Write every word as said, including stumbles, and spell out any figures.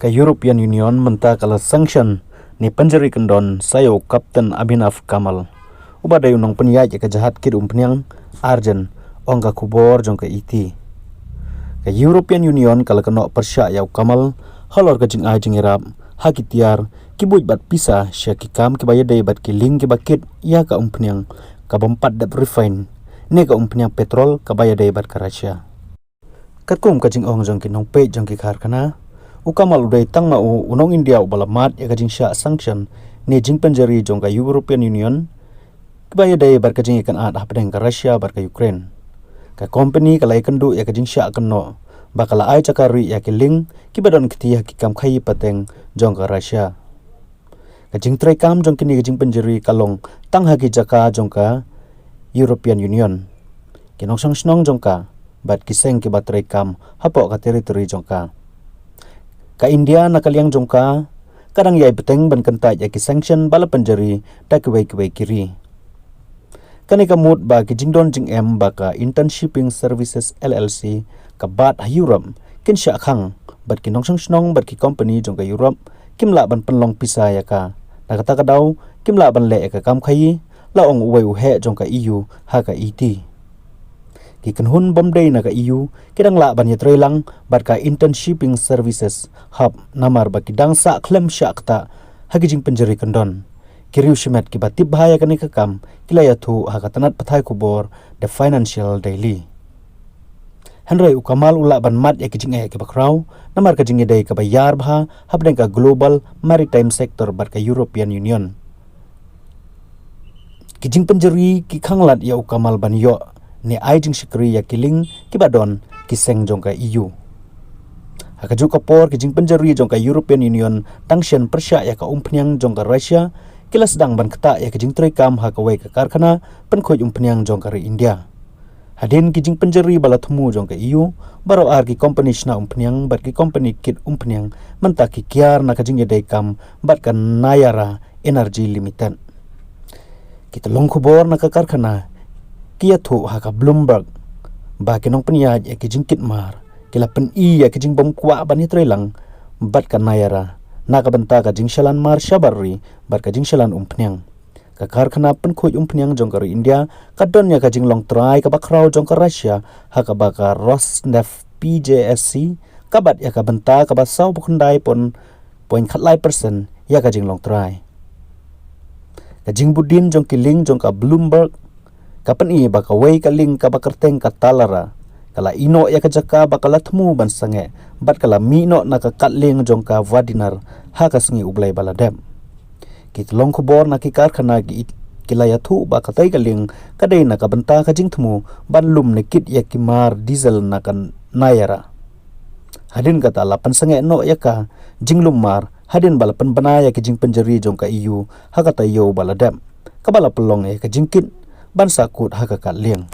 Ka European Union mynta ka la sanction ne pynjari kyndon sa ïa u Captain Abhinav Kamal, uba dei u nongpynïaid ïa ka jahaj kit umphniang Argent, ong ka khubor jong ka E T. Ka European Union ka la kynnoh pyrshah ïa u Kamal halor ka jingai jingïarap ha ki tiar, ki buit bad pisa sha ki kam kiba ïadei bad ki lieng kiba kit ïa ka umphniang ka bym pat dep refine ne ka umphniang petrol kaba ïadei bad ka Russia. Katkum ka jingong jong ki nongpeit jong ki karkhana, u Kamal u dei tang ma u u nong India uba la mad ïa ka jingshah sanction ne jingpynjari jong ka European Union kiba ïadei bad ka jingïakynad hapdeng ka Russia bad ka Ukraine. Ka kompani ka la ïakynduh ïa ka jingshah kynnoh ba ka la ai jaka rieh ïa ki lieng kiba don kti ha ki kam khaïi pateng jong ka Russia. Ka jingtreikam jong kine ki jingpynjari ka long tang ha ki jaka jong ka European Union, ki nongshong shnong jong ka bad ki seng kiba treikam hapoh ka territory jong ka. Ka India na ka liang jong ka ka dang ïai bteng ban kyntait ïa ki sanction ba la pynjari da kiwei kiwei ki ri. Kane ka mut ba ki jingdon jingem ba ka Intern Shipping Services L L C ka bat ha Europe kin shah khang, bad ki nongshong shnong bad ki kompani jong ka Europe kim lah ban pynlong pisa ïa ka. Na kata ka daw kim lah ban leh ïa ka kam khaïi, la ong uwei u heh jong ka E U ha ka E T. Ki kynhun bym dei na ka E U ki dang lah ban ïatreilang bad ka Intern Shipping Services Hub namar ba ki dang sah khlem shah ktah ha ki jingpynjari kyndon. Ki riewshimet kiba tip bha ïa kane ka kam ki la ïathuh ha ka tnat pathai khubor The Financial Daily. Hynrei u Kamal u lah ban mad ïa ki jingeh kiba khraw namar ka jingïadei kaba ïar bha hapdeng ka global maritime sector bad ka European Union. Ki jingpynjari ki khanglad ïa u Kamal ban ïoh ne ai jingshakri ïa ki lieng kiba don ki seng jong ka E U. Ha kajuh ka por, ki jingpynjari jong ka European Union tang shen pyrshah ïa ka umphniang jong ka Russia ki la sdang ban ktah ïa ki jingtreikam ha kawei ka karkhana pynkhuid umphniang jong ka ri India. Hadien ki jingpynjari ba la thmu jong ka E U, baroh ar ki kompani shna umphniang bad ki kompani kit umphniang mynta ki kiar na ka jingïadei kam bad ka Nayara Energy Limited. Ki tyllong khubor na ka karkhana ki ïathuh ha ka Bloomberg ba ki nongpynïaid ïa ki jingkit mar ki la pyni ïa ki jingbymkwah ban ïatreilang bad ka Nayara na ka bynta ka jingshalan mar shabar ri bad ka jingshalan umphniang. Ka karkhana pynkhuid umphniang jong ka ri India ka don ïa ka jinglong trai kaba khraw jong ka Russia ha kaba ka Rosneft P J S C ka bat ïa ka bynta kaba saw phew khyndai point khatlai percent ïa ka jinglong trai. Ka jingbudien jong ki lieng jong ka Bloomberg ka pyni ba kawei ka lieng kaba kyrteng ka Talara ka la ïehnoh ïa ka jaka ba ka la thmu ban sangeh bad ka la mih noh na ka kad lieng jong ka Vadinar ha ka sngi U Blei ba la dep. Ki tyllong khubor na ki karkhana ki, ki la ïathuh ba katei ka lieng ka dei na ka bynta ka jingthmu ban lum ne kit ïa ki mar diesel na ka Nayara. Hadien kata la pynsangeh noh ïa ka jinglum mar hadien ba la pynbna ïa ki jingpynjari jong ka E U ha ka taïew ba la dep, kaba la pynlong ïa ka jingkit ban sahkut ha ka kad lieng.